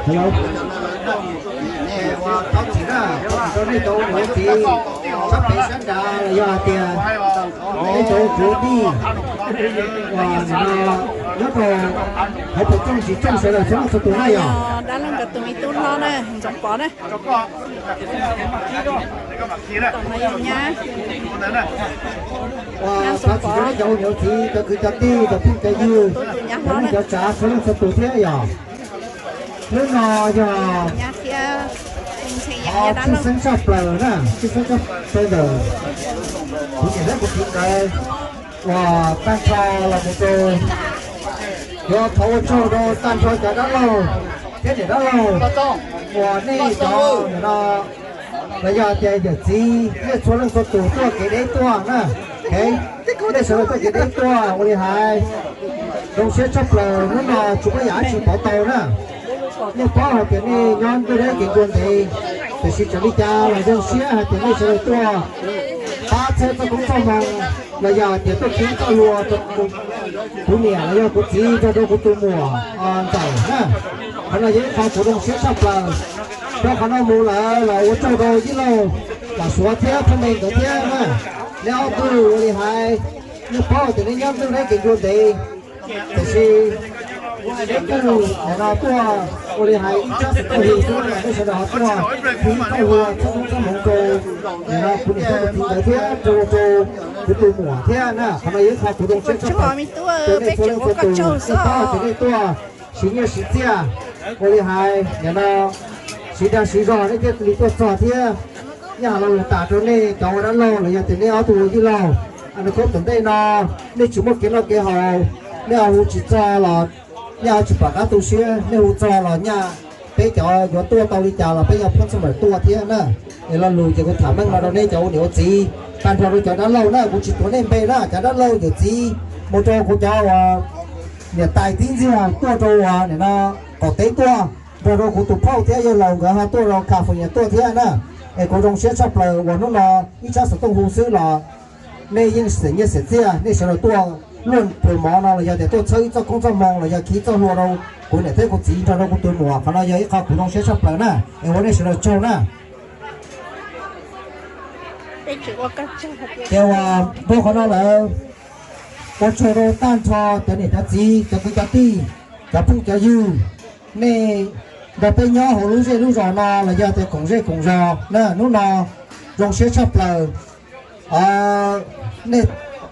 Hello. Thov txim na, thov txim rau nej cov niam txiv sab pem sab nrad los yog hais tias nej cov kwv tij uas nyob rau hauv pem rooj tsis rooj sawv daws txhua leej txhua tus na yog. Dab Laug nkawd tus me tub hlob na, Ntxoov Pov na. Thov txim rau nej cov niam txiv, cov kwv cov tij, cov phooj cov ywg, cov neej cov tsav txhua leej txhua tus thiab yog. Hnub no yog tshwj xeeb tshaj plaws na, tshwj xeeb tshaj plaws ntawm kuv niam thiab kuv txiv nkawd uas tag nrho los mus rau, yuav thov ua tsaug rau tag nrho cov dab laug thiab niam dab laug uas nej cov no los yog tias yawm txiv nej txhua leej txhua tus tuaj kev deb tuaj na, nej sawv daws tuaj kev deb tuaj ua li hais zoo siab tshaj plaws hnub no tsis muaj yam dab tsi pauv tau na. Nej paub hais tias nej nyob ntuj deb kev ncua ntev, tiam sis txawm li cas los zoo siab hais tias nej sawv daws tuaj pab txhawb txoj koob txoj hmoo los yog tias tuaj khib txoj hlua rau kuv niam los yog kuv txiv nrog rau kuv tus muam ntxawm na. Qhov no yog ib qho kuv zoo siab tshaj plaws. Rau qhov no mus lawm los ua tsaug rau yij laug Vam Suav thiab Phaj Me nkawd thiab na. Neb ob tug ua li hais, nej paub tias neb nyob ntuj deb kev ncua ntev, tiam sis neb kuj nim no tuaj ua li hais ib tsab xov tooj hu xwb, nej sawv daws ho tuaj khib txoj hlua txhawb koob txhawb hmoov rau nim no kuv niam thiab kuv txiv nkawd thiab rau rau kuv tus muam thiab na. Qhov no yog ib qho kuv zoo siab tshaj plaws rau nej txhua leej txhua tus. Nej paub tias nej tuaj siv nyiaj siv txiaj ua li hais nim no siv dag siv zog nej thiaj li tuaj txog thiab. Nyob hauv lo lus tas rau nej cov ua dab laug los yog tias nej ob tug ua yij laug, a, nws khaub tom ntej no nej tsis muaj kev noj kev haus, nej ho hu tsis txog los nyaj ho tsis pom qab tu siab, nej hu txog los nyaj peb cov yuav tuaj tau li cas los peb yuav phob txhaj mawm tuaj thiab na. Es lo lus ces kuv tham meej no rau nej cov ua niam ua txiv tag nrho rau cov dab laug na, kuv tsis tuav nej npe na, cov dab laug yawm txiv mus rau kuv cov uas niam tais tib ntxiag tuaj rau uas nim no qaum teb tuaj, nrog rau kuv tus phauj thiab yawg laus nkawd ho tuaj rau California tuaj thiab na. Es kuv zoo siab tshaj plaws uas hnub no ib tsab xov tooj hu xwb los nej yeej xiam nyiaj xiam txiaj, nej sawv daws tuaj luaj pluas mov no los yog tias tuaj txhawb ib txoj koob txoj hmoo los yog khib txoj hlua rau kuv niam thiab kuv txiv nrog rau kuv tus muam, qhov no yog ib qho kuv zoo siab tshaj plaws na. Es ua nej sawv daws tsaug na. Ces uas nrog qhov no lawm, ua tsaug rau tag nrho cov niam cov txiv, cov kwv cov tij, cov phooj cov ywg, nej nrog peb nyob hauv lub zej lub zos no los yog tias koom zej koom zos na, hnub no zoo siab tshaj plaws. Nej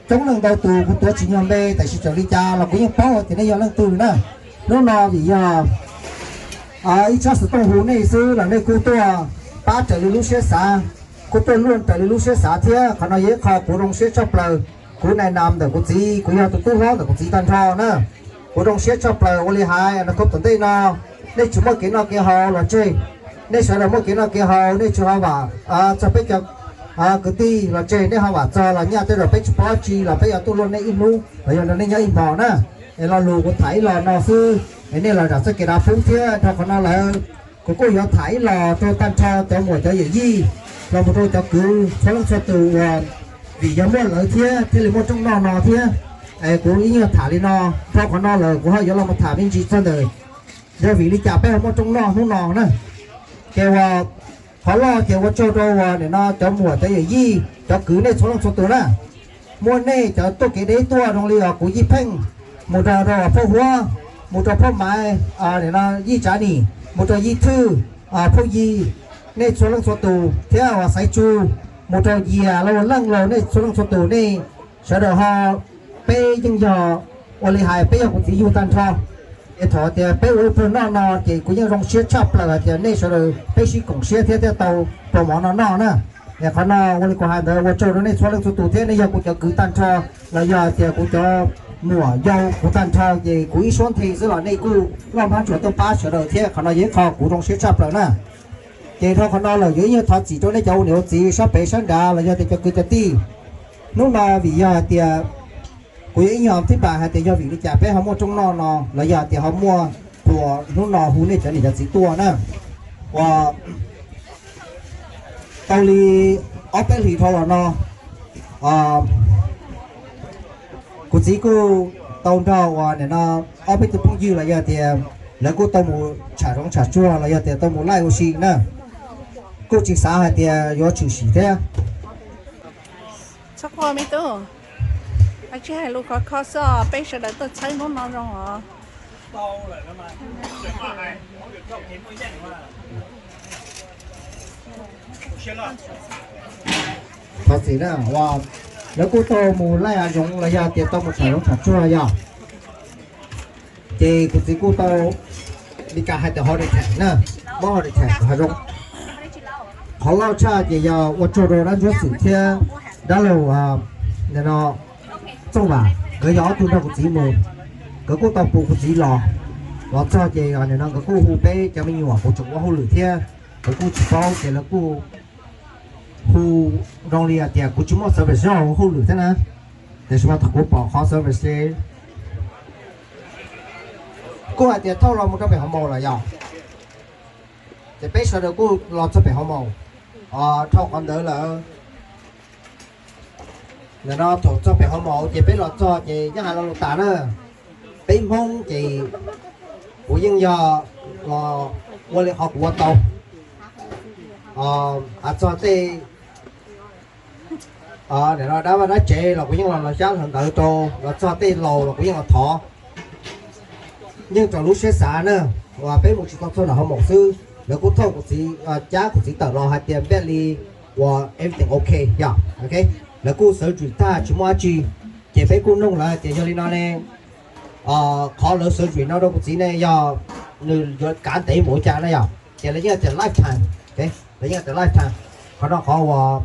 coob leej ntau tus kuv tuav tsis nyog npe, tiam sis txawm li cas los kuv yeej paub tias nej yog leej twg na. Hnub no vim yog ib tsab xov tooj hu nej xwb los nej kuj tuaj pab raws li lub siab xav, kuj tuaj luaj raws li lub siab xav thiab. Qhov no yog ib qho kuv zoo siab tshaj plaws. Kuv nais nas ntawm kuv txiv, kuv yog tus tub hlob ntawm kuv txiv tag nrho na. Kuv zoo siab tshaj plaws ua li hais no, khaub tom ntej no nej tsis muaj kev noj kev haus los tseg, nej sawv daws muaj kev noj kev haus nej tsis ho vam txog peb cov kwv tij los tseg, nej ho vam txog los nyaj tej zaum peb tsis paub dab tsi los peb yuav tuaj luaj nej ib hnub los yog nrog nej nyob ib hmos na. Es lo lus kuv tham ib los no xwb, es nej los zam txoj kev dav pub thiab. Rau qhov no lawm kuv kuj yuav tham ib los rau tag nrho cov muam cov yawm yij los mus rau cov kwv txhua leej txhua tus uas vim yog muaj lawv thiab thiaj li muaj rooj noj no thiab. Es kuv ib nyuag tham li no, rau qhov no lawm kuv ho yuav los mus tham me ntsis txog ntawm yog vim li cas peb ho muaj rooj noj hnub no na. Ces uas qhov loj ces ua tsaug rau uas nim no cov muam cov yawm yij cov kwv nej txhua leej txhua tus na. Muaj nej cov tuaj kev deb tuaj zoo li uas kuv Yij Pheej, mus rau rau phauj Huab, mus rau phauj Maiv, nim no Yij Tsav Nim, mus rau Yij Thwj, phauj Yij, nej txhua leej txhua tus thiab uas Xaiv Tsu, mus rau Yias los Leej los nej txhua leej txhua tus nej sawv daws ho, peb yeej yog ua li hais peb yog kuv txiv yug tag nrho. Es thaum tias peb ua ib pluag noj no ces kuv yeej zoo siab tshaj plaws hais tias nej sawv daws peb sib koom siab thiab thiaj tau pluas mov no noj na. Es qhov no ua li kuv hais ntawd ua tsaug rau nej txhua leej txhua tus thiab nej yog kuv cov kwv tag nrho los yog hais tias kuv cov muam yau kuv tag nrho ces kuv ib suab nthe xwb los nej kuj loj hmab ntsuas tuaj pab sawv daws thiab qhov no yog ib qho kuv zoo siab tshaj plaws na. Ces dhau qhov no lawm yuav ib nyuag thov txim rau nej cov ua niam ua txiv sab pem sab nrad los yog tias cov kwv cov tij. Hnub no vim yog hais tias kuv yuav ib nyuag thib pam hais tias yog vim li cas peb ho muaj rooj noj no los yog tias ho muaj Tuaj hnub no hu nej cov niam cov txiv tuaj na. Uas tau li ob peb hlis dhau los no, kuv txiv kuj tau nrog uas nim no ob peb tug phooj ywg los yog tias lawv kuj tau mus tsham zoov tsham tsuag los yog tias tau mus laij ua si na. Kuj tsis xav hais tias yuav tshwm sim thiab. Txhob quaj me tub, tsis hais lus khov kho xwb os, peb sawv daws tuaj txhawb hnub no zoo os. Thov txim na, uas lawv kuj tau mus laij hav zoov los yog tias tau mus tsham zoov tsham tsuag yog. Ces kuv txiv kuj tau li cas hais tias ho de tham na, muab ho de tham hav zoov. Qhov loj tshaj ces yog ua tsaug rau dab ntsuab xwm thiab dab laug no Txooj Vam, nkawd yog ob tug nrog kuv txiv mus. Nkawd kuj tau pum kuv txiv los, los txog ces nim no nkawd kuj hu peb cov me nyuam, kuv tseem ua hauj lwm thiab, nkawd kuj tsis paub ces lawv kuj hu zoo li hais tias kuv tsis muaj service ua hauj lwm thiab na. Tiam sis mas thaum kuv pom qhov service kuj hais tias thauj los mus rau pem hauv maus lawm yog. Ces peb sawv daws kuj los txog pem hauv maus. Dhau qhov ntawd lawm, nim no thaum txog pem hauv maus ces peb los txog ces yeej hais lo lus tas na. Peb Hmoob ces kuv yeej yog los ua li qhov kuv ua tau. Hais txog tej nim no dab vaj dab tsev los kuv yeej los los xyab hluav ntawd rau, los txog tej laus los kuv yeej los thov. Yeej raws lub siab xav na, uas peb mus tsis tau txog nram hauv maus xwb, lawv kuj thauj kuv txiv, cab kuv txiv tawm los hais tias npaj li uas everything ok yog. Lawv kuj surgery tag tsis muaj dab tsi, ces peb kuj noog lawv tias yog li no ne, qhov lawv surgery no rau kuv txiv ne yog nws yuav kav ntev mus ua cas na yog. Ces lawv yeej tias lifetime, lawv yeej tias lifetime. Qhov no qhov uas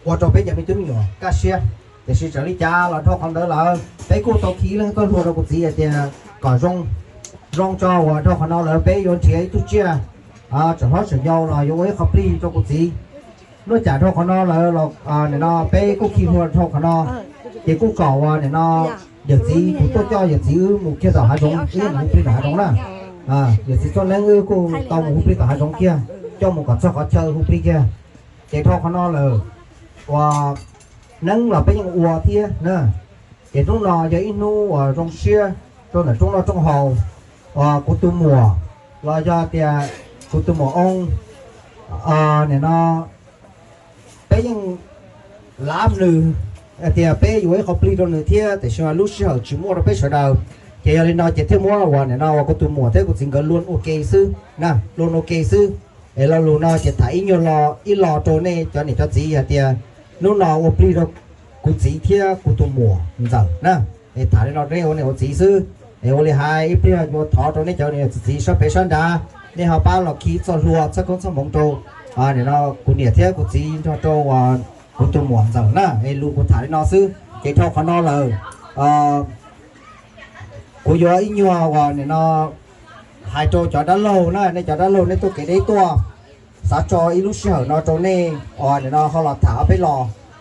ua rau peb cov me tub me nyuam kaj siab. Tiam sis txawm li cas los dhau qhov ntawd lawm peb kuj tau khi ib leeg txoj hlua rau kuv txiv hais tias kom zoo, zoo tso uas dhau qhov no lawm peb yuav nrhiav ib tug tsiaj tseem hlob tseem yau los yuav ua ib qho plig rau kuv txiv. Nyob tsam dhau qhov no lawm los nim no peb kuj khi hlua dhau qhov no, ces kuj kom uas nim no yawm txiv kuv tuaj coj yawm txiv wb mus kiag tom hav zoov, wb yeej mus hu plig tom hav zoov na. Yawm txiv Txoj Neeb wb kuj tau mus hu plig tom hav zoov kiag, coj mus kom txog qhov chaw hu plig kiag. Ces dhau qhov no lawm uas neeb los peb yeej ua thiab na. Ces hnub no yog ib hnub uas zoo siab rau ntawm rooj noj rooj haus, uas kuv tus muam los yog tias kuv tus muam oo, nim no peb yeej lav nws hais tias peb yuav ua ib qho plig rau nws thiab, tiam sis mas lub sij hawm tsis muaj rau peb sawv daws. Ces yog li no ces thiaj muab uas nim no uas kuv tus muam thiab kuv txiv nkawd luag ua ke xwb na, luag ua ke xwb. Es lo lus no ces tham ib nyuag lo, ib lo rau nej cov niam cov txiv hais tias hnub no ua plig rau kuv txiv thiab kuv tus muam ntxawm na. Es tham li no rau nej ua niam ua txiv xwb. Es ua li hais ib pliag yuav thov rau nej cov niam txiv sab pem sab nrad, nej ho pab los khi txoj hlua txoj koob txoj hmoov rau nim no kuv niam thiab kuv txiv nrog rau kuv tus muam ntxawm na. Es lus kuv tham li no xwb ces dhau qhov no lawm. Kuv yuav ib nyuag uas nim no hais rau cov dab laug na, nej cov dab laug nej tuaj kev deb tuaj, xav tso ib lub sij hawm no rau nej uas nim no ho los tham ob peb lo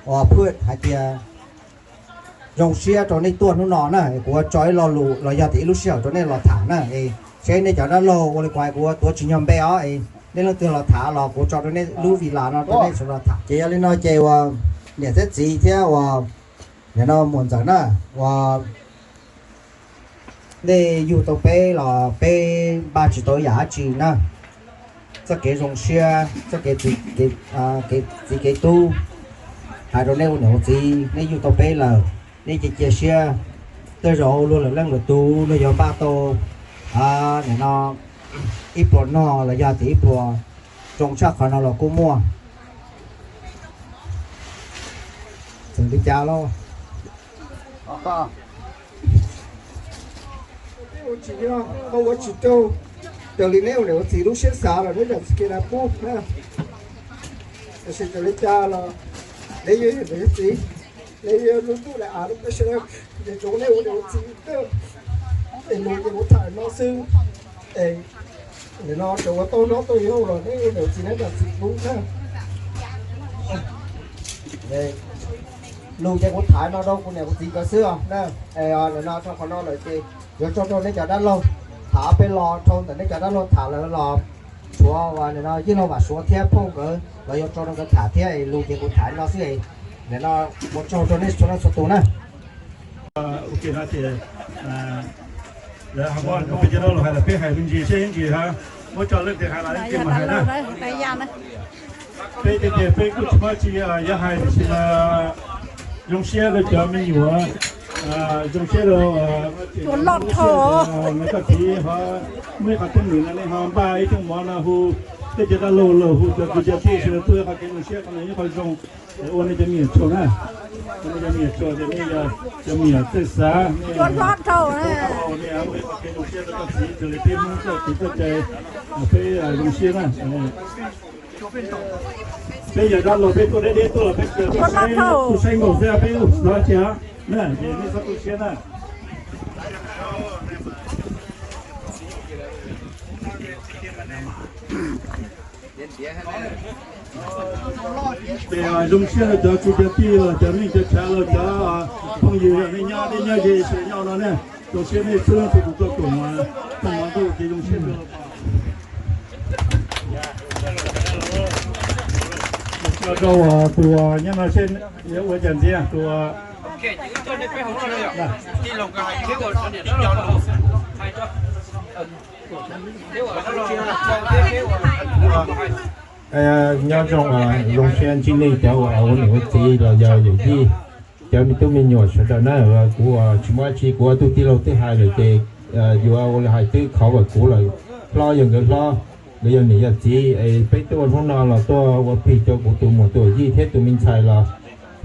uas phwj hais tias zoo siab rau nej tuaj hnub no na. Kuv ua tso ib lo lus los yog tias ib lub sij hawm rau nej los tham na. Seb nej cov dab laug ua li kuv hais, kuv ua tuav tsis nyog npe os, nej leej twg los tham los kuv tso rau nej lub vi las no rau nej sawv los tham. Ces yog li no ces uas niam thiab txiv thiab uas nim no muam ntxawm na, uas nej yug tau peb los peb npaj tsis tau ib yam dab tsi na. Txoj kev zoo siab, txoj kev txiv kev tub, hais rau nej ua niam ua txiv, nej yug tau peb lawm, nej cia cia siab. Tej zaum luag lwm leej lwm tus luag yuav npaj tau nim no ib pluas no los yog tias ib pluas zoo tshaj qhov no los kuj muaj. Txawm li cas los ua tsis raug, raws li neb ua niam ua txiv lub siab xav los neb zam txim kev na pub na. Tiam sis txawm li cas los neb yuav niam yuav txiv, neb yuav lub ntuj lawm av, neb ua niam ua txiv, es lus ces kuv tham no xwb. Es nim no tseem ua tau hlob tau yau los neb ua niam ua txiv neb zam txim pub na. Lus ces kuv tham no rau kuv niam kuv txiv nkawd xwb os na. Nim no txog qhov no lawm ces yuav tso rau neb cov dab laug Tham peb los dhau ntawm nej cov dab laug tham lawm los tshuav uas nim no Yeej Laug Vam Suav thiab phauj nkawd los yuav tso rau nkawd tham thiab es lus ces kuv tham no xwb es nim no ua tsaug rau nej txhua leej txhua tus na. Lawv hais, peb cov dab laug hais los peb hais me ntsis seb ib ntsis ha, muab tso leej twg hais los ib ntsis mas hais na. Peb tias tias peb kuj tsis muaj tsi yuav hais tiam sis mas zoo siab rau cov me nyuam, zoo siab rau loj dhau, koj txiv ho muaj ib qhov teeb meem no nej ho npaj ib thooj mov no hu tej cov dab laug los hu cov kwv cov tij sawv daws tuaj qhov kev zoo siab qhov no yeej qhov zoo. Ua nej cov me nyuam tsaug na, ua nej cov me nyuam tsaug tias nej yog cov me nyuam txawj xav, nej ua ib qhov kev zoo siab rau koj txiv raws li peb Hmoob txoj kev txoj cai, peb zoo siab na. Peb yog dab laug peb tuaj deb deb tuaj los peb tsuas tuaj saib nkaus xwb peb ua tsis tau dab tsi na, ces nej txhob tu siab na. Ces zoo siab rau cov kwv cov tij los cov neej cov tsav los cov phooj ywg nej nyob deb nyob ze sawv nyob no ne, zoo siab nej txhua leej txhua tus tuaj koom, txog no ntuj ces zoo siab rau rau tus nyob no seb yuav ua cas ntxiv tus nyob zoo, zoo siab ntsib nej cov uas ua niam ua txiv los yog yawm yij, cov me tub me nyuam sawv daws na. Kuv tsis muaj dab tsi, kuv tus tij laug twb hais lawm ces yuav ua li hais twb cover kuv lawm. Hlob yog nkawd hlob, nkawd yog niam yog txiv es peb tuaj hnub no los tuaj ua plig rau kuv tus muam tus yij thiab tus me ntxhais los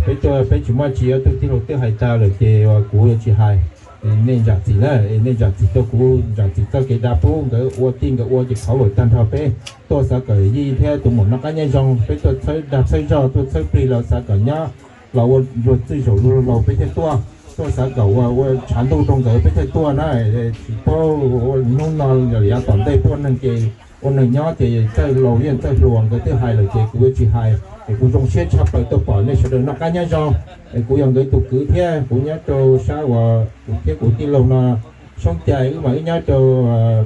peb tuaj peb tsis muaj dab tsi, tus tij laug twb hais tag lawm ces kuv yuav tsis hais. Nej zam txim na, nej zam txim rau kuv, zam txim txoj kev dag pub nkawd ua tij nkawd ua ces cover tag nrho peb tuaj xav kom yij thiab tus muam noj qab nyob zoo, peb tuaj txhawb dag txhawb zog tuaj txhawb plig los xav kom nyob los ua luag txwj zaum luag laus peb thiaj tuaj, tuaj xav kom ua ua tshav ntuj rau nkawd peb thiaj tuaj na. Tsis paub ua hnub no yog yav tom ntej peb ua neeg ces ua neeg nyob ces txawj laus yeej txawj hluas, nkawd twb hais lawm ces kuv yuav tsis hais. Es kuv zoo siab tshaj plaws tuaj pom nej sawv daws noj qab nyob zoo. Es kuv yog nkawd tus kwv thiab kuv nyob rau sab uas kuv thiab kuv tij laug no Soob Cai wb mas wb nyob rau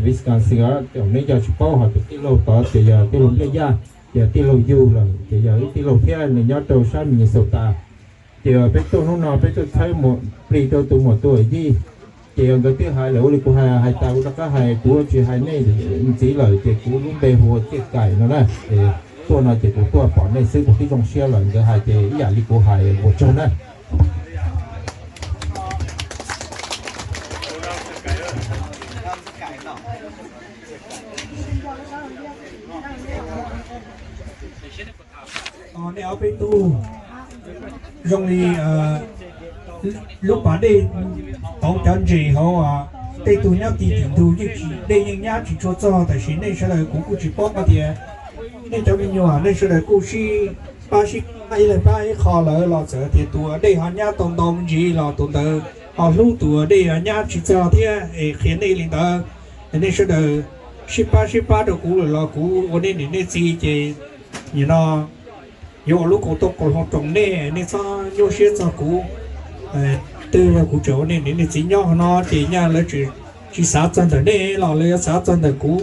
Wisconsin os, neb yog tsis paub ho tus tij laug tod ces yog tij laug Npliaj Yaj, ces yog tij laug yug lawm ces yog wb tij laug thiab nws nyob rau sab Minnesota. Ces peb tuaj hnub no peb tuaj txhawb plig rau tus muam tus yij. Ces yog nkawd twb hais lawm ua li kuv hais, hais tas kuv rov qab hais, kuv tsis hais nej ntxiv lawm ces kuv lub npe hu ua Ciaj Kaim no na. Es tuaj no ces kuv tuaj pom nej xwb kuv twb zoo siab lawm, nkawd hais ces ib yam li kuv hais ua tsaug na. Nej ob peb tug zoo li lub pas dej tauv cov ntses hauv, tej tug nyob tim tim ntug yeej tsis, dej yeej nyab tsis tshua txog, tab sis nej sawv daws kuv kuj tsis paub hais tias nej cov me nyuam nej sawv daws kuj sib pab sib pab ib leeg pab ib qho lawm los txawm tias tus dej ho nyab tau ntau me ntsis los tus ntawd ho hlub tus dej ho nyab tsis txog thiab es qhia nej li ntawd. Nej sawv daws sib pab sib pab rau kuv lawm los kuv ua nej niam nej txiv ces nim no yuav ua lub kaus tuaj kaus hlau roos nej, nej txhob nyuaj siab txog kuv. Twb yog kuv tseem ua nej niam nej txiv nyob qhov no ces nyaj lawv tsis xav txog ntawm nej los lawv yuav xav txog ntawm kuv.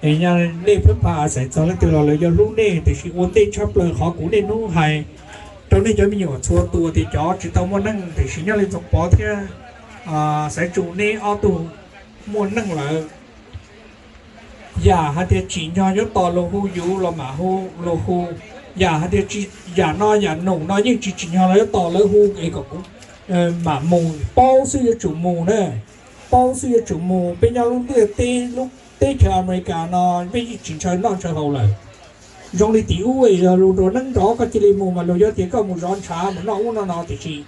Es nyaj nej phab pha a xaiv txog leej twg los lawv yuav hlub nej, tiam sis ua ntej tshaj plaws qhov kuv niaj hnub hais rau nej cov me nyuam txhua tus tias cov tsis tau muaj neej tiam sis nyob li Ntxoov Pov thiab Xaiv Tsu neb ob tug muaj neej lawm. Yam hais tias tsim nyog yuav tos luag hu yus los mam hu luag hu. Yam hais tias yam no yam num no yeej tsis tsim nyog los yuav tos lawv hu es kom kuv mam mus, paub xwb yuav tsum mus na. Paub xwb yuav tsum mus, peb nyob lub ntiaj teb, lub teb chaws Amelikas no peb yeej tsis ntshaw noj ntshaw haus lawm. Zoo li tim ub yog luag nrog neeb nrov koj cia li mus mas luag yuav tias koj mus zov ntshav mus noj ub noj no, tiam sis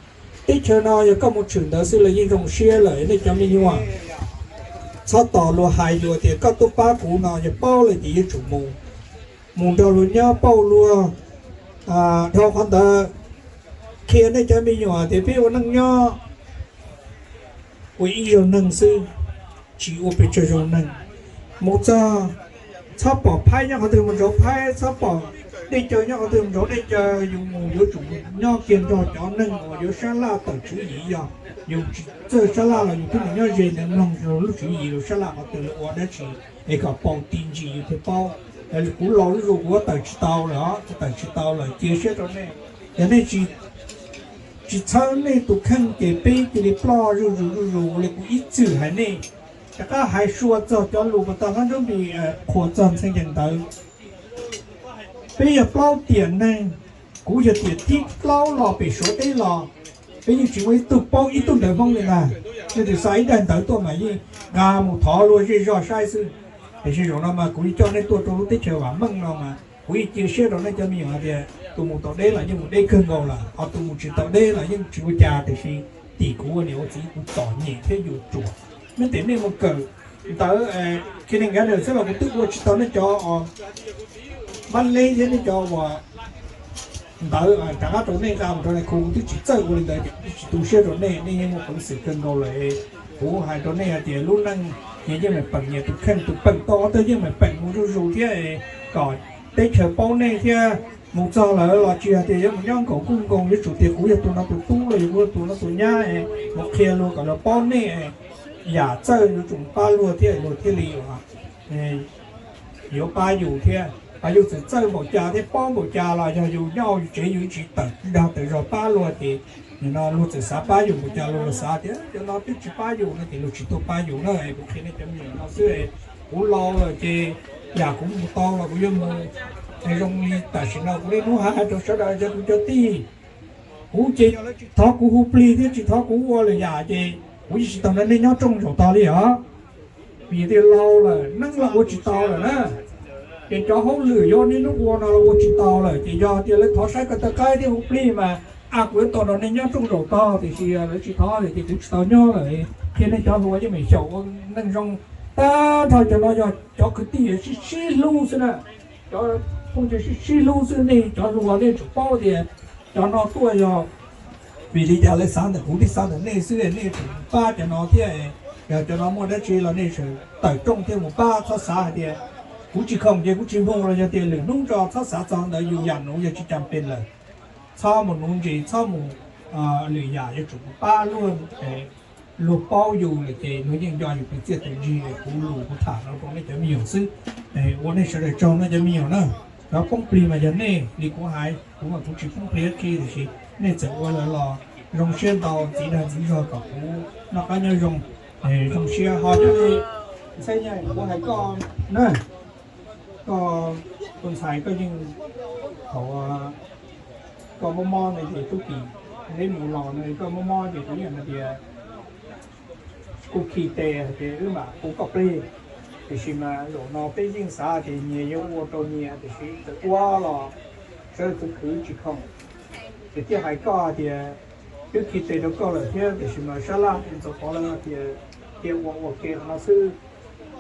teb chaws no yog koj mus tshwm ntawd xwb los yeej zoo siab lawm nej cov me nyuam. Txhob tos luag hais yus tias koj tuaj pab kuv no, yog paub lawm tias yuav tsum mus, mus nrog luag nyob pauj luag. Dhau qhov ntawd qhia nej cov me nyuam tias peb ua neej nyob ua ib zaug neeg xwb, tsis ua pes tsawg zaug neeg. Mus txog txhob pom phaib nyob qhov twg mus ntsauv phaib, txhob pom Dej Caw nyob qhov twg? Nrog Dej Caw yus mus yuav tsum nyob kiag nrog cov neeg uas yuav sab laj tawm tswv yim. Yog yus tsis txawj sab laj los yus twb mus nyob ze ntawd mloog lub tswv yim los sab laj qhov twg, lawv ua dab tsi, es kom paus ti ntsis yus thiaj paub. Kuv laus zuj zus kuv tawm tsis tau lawm os, kuv tawm tsis tau lawm, cia siab rau nej. Yog nej tsis txhawb nej tus kheej ces peb cia li ploj zuj zus zuj zus li kuv ib txwm hais nej. Rov qab hais sua txog cov lus uas tag hlob Ntsuab Npis qhuas txog Ntxhee Yees ntawd. Peb yog plaub tiam neeg, kuv yog tiam thib plaub los pem Suav teb los, peb yeej tsis muaj ib tug paub ib tug ntawv Hmoob li ntag. Nej twb xa ib daim ntawv tuaj mas yeej nqa mus thov luag zej zog saib xwb. Tiam sis zaum no mas kuv coj nej tuaj rau lub teb chaws vam meej no mas kuv yeej cia siab rau nej cov me nyuam hais tias tus mus tau deb los yeej mus deb kawg nkaus lawm, ho tus mus tsis tau deb los yeej tsis ua cas, tiam sis tim kuv ua niam ua txiv kuv txom nyem thiab yuav ruam. Neb tias nej mus kawm ntawv kindergarten xwb los kuv twb ua tsis tau nej cov mab leb thiab nej cov uas ntawv rov qab rau nej nqa mus rau nais khu, kuv twb tsis txawj ua li ntawd ces kuv twb tsis tu siab rau nej, nej yeej muaj peev xwm kawg nkaus lawm. Kuv hais rau nej hais tias lub neej nyias yeej meem peem nyias tus kheej, tus peem tau qhov twg yeej meem peem mus zuj zus thiab, kom teb chaws paub nej thiab. Mus txog lawm los tsis hais tias yuav mus nyob nkaum nkuj nkoos, yuav tsum tias kuv yog tus no tus tub los yog kuv yog tus no tus nyab, mus qhia luag kom luag paub nej. Yam txawj yuav tsum pab luag thiab luag thiaj li yuav pab yus thiab. Yus txawm txawj npaum cas thiab paub npaum cas los yog yus nyob hauv yus tsev yus tsis tawm dag tawm zog pab luag ces nim no luag txawm xav pab yus npaum cas los luag xav tias cov no twb tsis pab yus no ces luag tsis tuaj pab yus na. Kuv qhia nej cov me nyuam no xwb, kuv laus lawm ces yam kuv mus tau los kuv yuav mus. Zoo li tam sim no kuv niaj hnub hais rau sawv daws cov kwv cov tij, kuv ces yog lawv tsis thov kuv hu plig thiab tsis thov kuv ua lwm yam ces kuv yeej tsis tau nrog nej nyob rooj zaum tog li os. Vim tias laus lawm neeb los ua tsis tau lawm na, ces cov hauj lwm yuav niaj hnub ua no los ua tsis tau lawm ces yog tias lawv thov saib ko taw qaib thiab hu plig mas a kuv yuav tau nrog nej nyob rooj zaum tog, tiam sis lawv tsis thov ces kuv tsis tau nyob lawm. Qhia nej cov hluas yeej meem xyaum ua neej zoo, tag nrho cov no yog cov kwv tij sib sib hlub xwb na. Cov phooj ywg sib sib hlub xwb, nej cov hluas nej tsum paub tias cov no tuaj yog vim li cas lawv xav ntawm kuv thiab xav ntawm nej xwb, nej tsum pab cov no thiab. Yog cov no muaj dab tsi los nej tawm rooj thiab mus pab, txhob xav hais tias kuv tsis khoom ces kuv tsis mus los yog tias lwm hnub tso, txhob xav txog ntawd, yus yam nuv yog tsis cam pes lawm. Txhob mus nuv ntsis, txhob mus lwm yam, yuav tsum mus pab luag. Luag paub yus lawm ces luag yeej nco yus tus txiaj tus ntsig, kuv lus kuv tham no rau nej cov me nyuam xwb. Ua nej sawv daws tsaug no cov me nyuam na. Cov poob plig mas yog nej, li kuv hais kuv mas kuv tsis poob plig qhib, tiam sis nej txawm ua lawm los zoo siab ntau, txiv dag txiv zog kom kuv noj qab nyob zoo, zoo siab ho cov ntxhais, kuv hais koj na, koj tus ntxhais koj yeej thaum koj mob mob no ces tub kim neb mus los no koj mob mob ces kuv yeej hais tias kuv khi tes hais tias wb mam hu koj plig. Tiam sis mas zaum no peb yeej xav tias nyias yuav ua rau nyias, tiam sis txawm ua los sawv daws khwv khwv tsis khoom. Ces thiaj hais koj tias twb khi tes rau koj lawm thiab, tiam sis mas sab laj ntxov pov lawv tias cia ua ua ke qhov no xwb.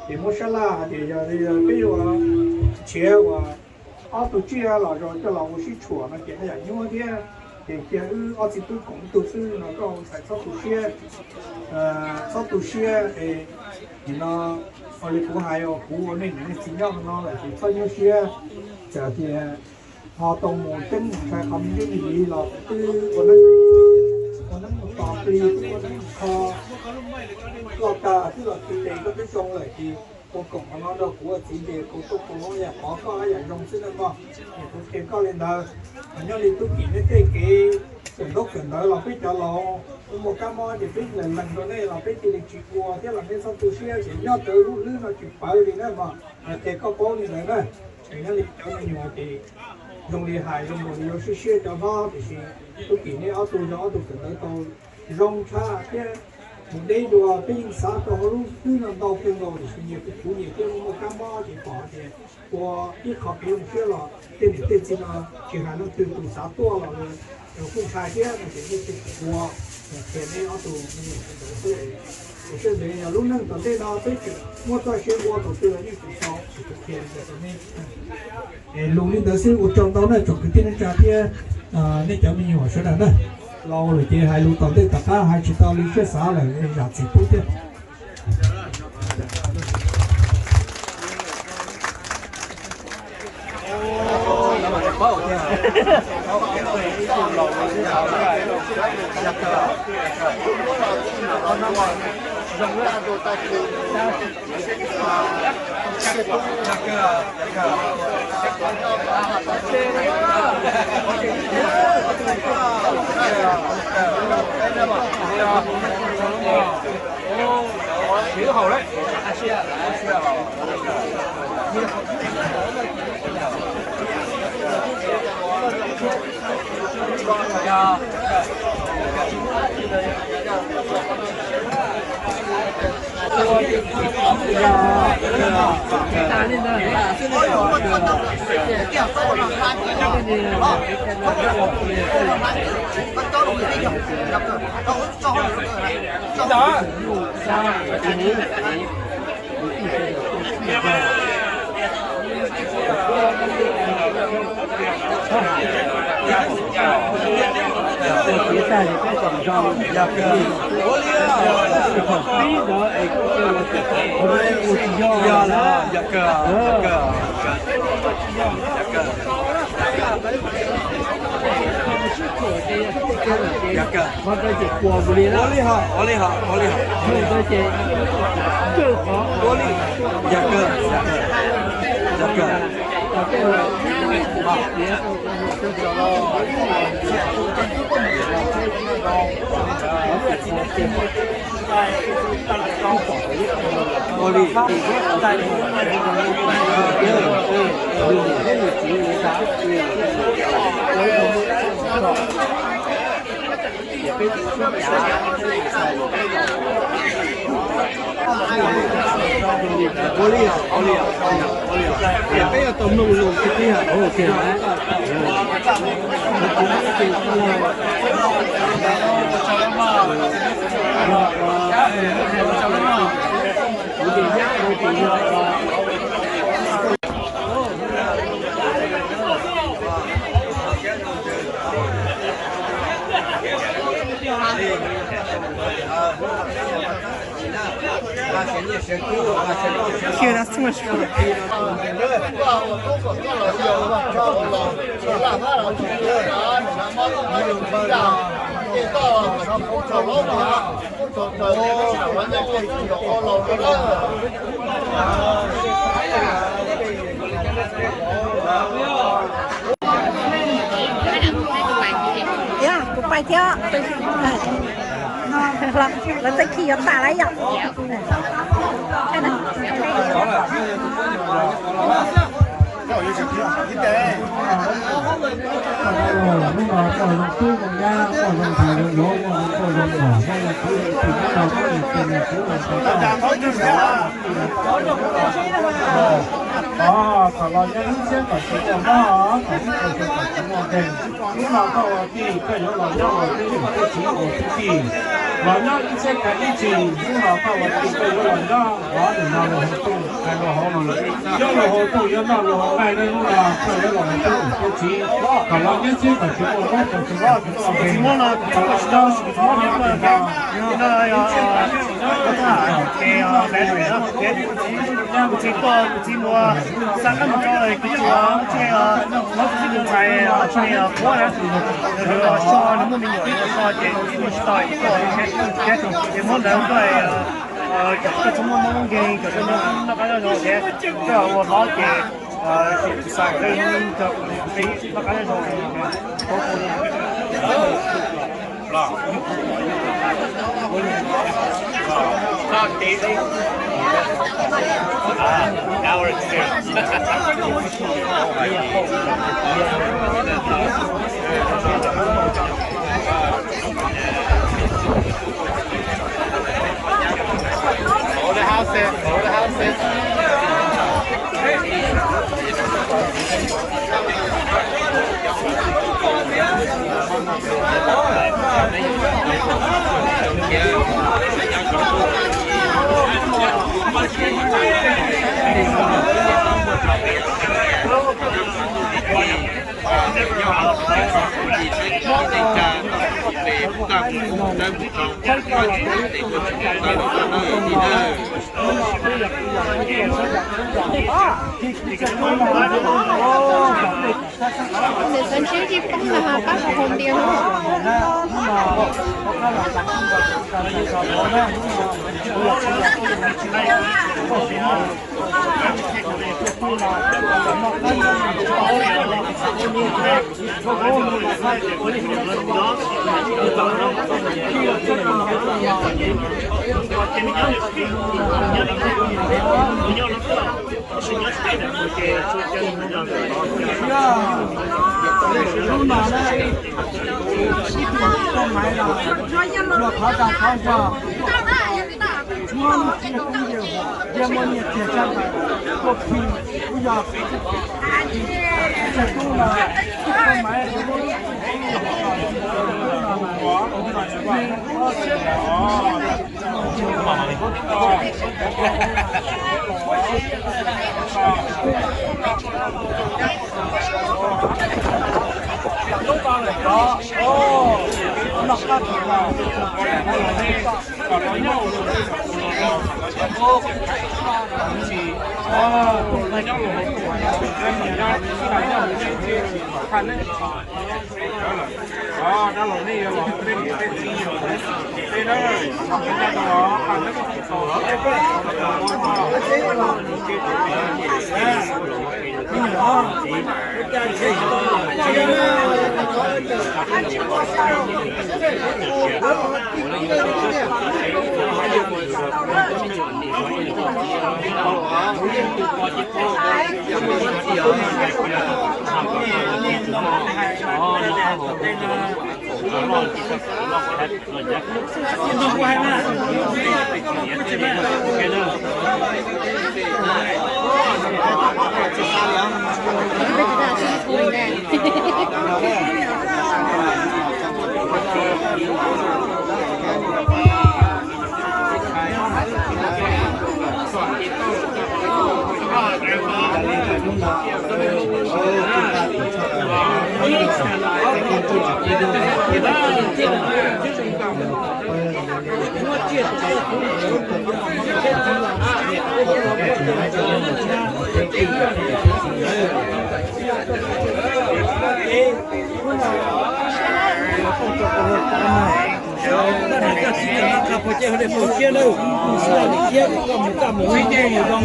Ces muab sab laj hais tias yog peb yuav nrhiav uas ob tug tsiaj los coj los ua sib tshuam no ces haj yam nyuaj thiab. Ces cia wb ob txiv tub koom ib tug xwb no, koj ua ntxhais txhob tu siab, txhob tu siab. Nim no ua li kuv hais, kuv ua nej niam nej txiv nyob no lawm ces txhob nyuaj siab. Txawm tias ho tau mus ceeb mus tshai qhov me ntsis los twb ua neeb, ua neeb mus tos plig, twb ua neeb mus kho loj tag twb los txi tes koj twb zoo lawm ces ua koom qhov no rau kuv ua txiv ces kuv tuaj kuv yam pov koj yam zoo xwb na mog. Kuv qhia koj li ntawd. Nyob li tub kim neb tej kev kawm ntaub kawm ntawv los peb cov laus kuj muaj kab mob ces peb lees lees rau nej los peb cia li tsis ua thiab los nej txhob tu siab ces nyob rawv lub hlwb no tsis pawv li na mog. Qhia koj paub li ntawd na. Nyob li cov me nyuam ces zoo li hais zoo nkaus li yuav siab siab cov hlob, tiam sis tub kim neb ob tug yog ob tug kawm ntawv tau zoo tshaj thiab mus deb dua, peb yeej xav rau hauv lub hlwb no ntau kawg nkaus, tiam sis nyias kuv nyias thiab muaj kab mob ces pom tias ua ib qho kev zoo siab los tej niam tej txiv no tsis hais leej twg tus xav tuaj los kuj ntshai thiab no ces yeej tsis ua. Qhia neb ob tug me nyuam ntawd xwb. Sawv ntxwv yog lub neej tom ntej no peb tseem muaj txoj sia ua thaum twg los yeej tsis tau, ces kuv qhia li ntawd rau nej. Es lus li ntawd xwb, ua tsaug ntau na tsoom kwv tij neej tsa thiab nej cov me nyuam sawv daws na. Laus lawm ces hais lus tom ntej tom qab hais tsis tau li siab xav lawm, zam txim pub thiab. Ua li, ua li, ua li, peb yuav tau mloog lus tiag tiag. Hear that so much fun. Yog, kuv pais thiab. Lawv tej khi yuav tas lawm yom. Thaum los nyob ib txhiab kaum tsib muaj mob, thaum ib txhiab kaum tsib muaj nkeeg, hnub no koj ua tij koj yuav los nyob ua tib neeg teb txiv ua tub tij. Los nyob ib txhiab kaum ib tsis, hnub no koj ua tij koj yuav los nyob hauv nim no luag hauv tuj, hais luag hauv lus, nyob luag hauv tuj yuav noj luag hauv nqaij, hnub no koj yuav los ua tib neeg teb txiv. Thaum los nyob ib txhiab kaum tsib muaj mob, thaum ib txhiab kaum tsib muaj nkeeg, thaum los nyob ib txhiab kaum tsib muaj nkeeg, hnub no koj ua tij koj yuav los nyob ua tib neeg teb txiv. Kuv txiv tuaj, kuv txiv mus xa qab mus rau kuv txiv ua ntej, muab kuv txiv tus ntxhais ua ntej quav na, nws so, nws muaj me nyuam nws so ces kuv txiv tuaj tsis tau es tuaj thiab, ces muab ntawd tuaj, cov koj txhob muaj mob muaj nkeeg, cov koj noj qab nyob zoo thiab, koj ua hlob ces kuv xa qab noj qab nyob zoo. Hold the house there. Hold the house there. Nws txhob ntsib tsis poob los pab hu ntias no. Kev noj kev nkeeg ces tsuas muaj ib tag sib, es txawm tsis txhob muaj ntxiv lawm, es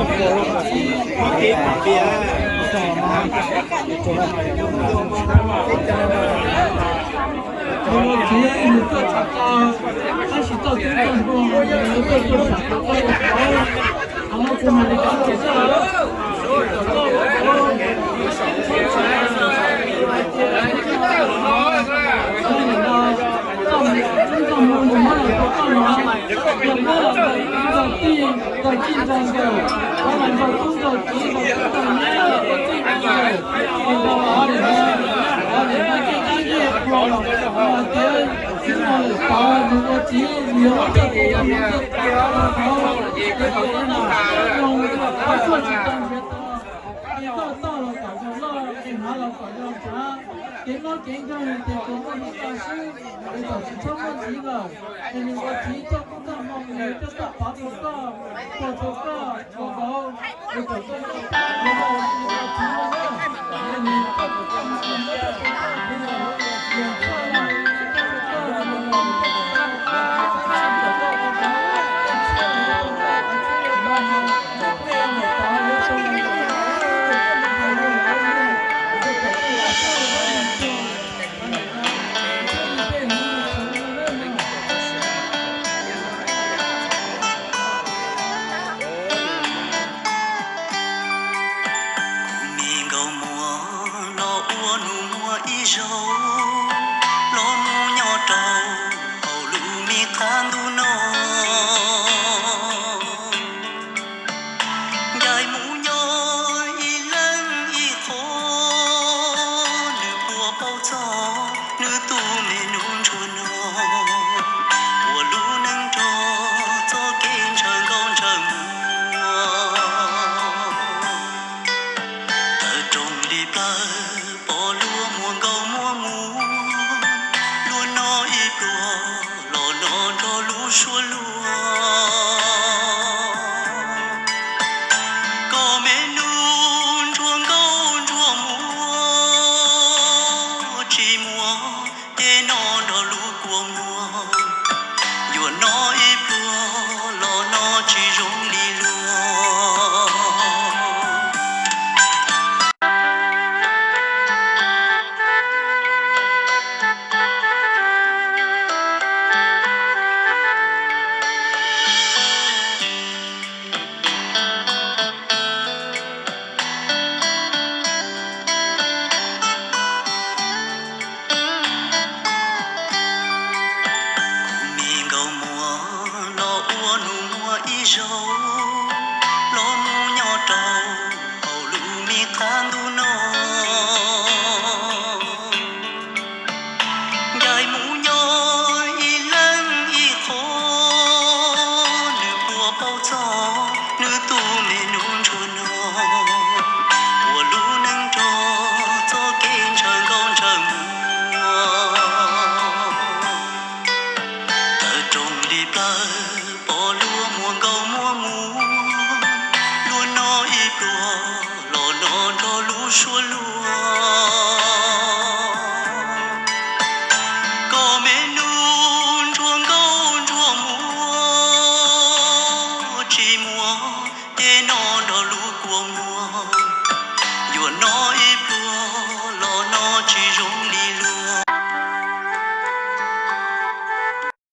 nws ua txiv coj kuj txoj hmoo nws coj txoj qhov rau koj, ua rau koj ua vauv, es txawm koj noj tag nws ua txiv ua na, es nws coj kuj txoj hmoo nws coj rau koj, Kuv me nkauj muam los ua nus muag ib zaug. Pom luag muag nkauj muag muag, luag no ib pluag los no nrog lub suab luag. Koj me nus ntsuag nkauj ntsuag muag, tsis muaj tej no nrog lub kua muag. Yuav no ib pluag los no tsis zoo li